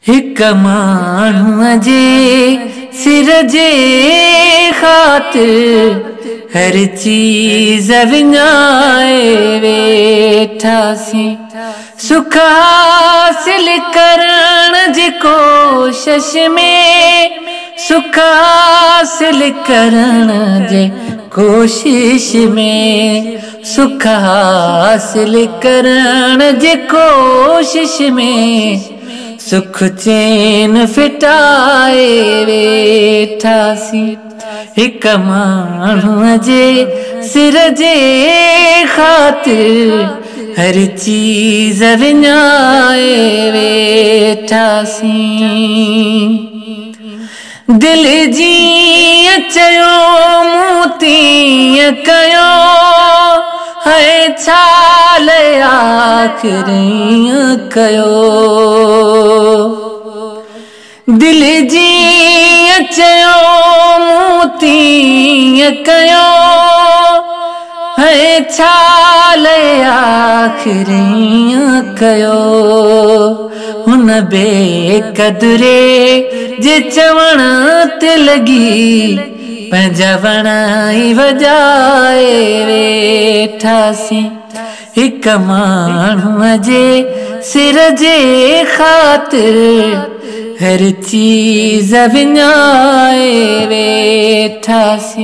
हिक माण्हूअ जे सिर जे ख़ातिर हर चीज़ विञाए वेठासीं। सुख हासिल करण जी कोशिश में, सुख हासिल करण जे कोशिश में, सुख हासिल करण जे कोशिश में सुख चैन फिटाए वेठासीं। हिक माण्हूअ जे सिर जे ख़ातिर हर चीज़ विञाए वेठासीं। दिल जीअं चयो मूं तीअं कयो, है छाल आख़िर ईअं कयो। दिल जीअं चयो मूं तीअं कयो, है छाल आख़िर ईअं कयो। हुन बेकदुरे जे चवण ते लॻी पंहिंजा वण ई वॼाए वेठासीं। हिक माण्हूअ जे सिर जे ख़ातिर हर चीज़ विञाए वेठासीं।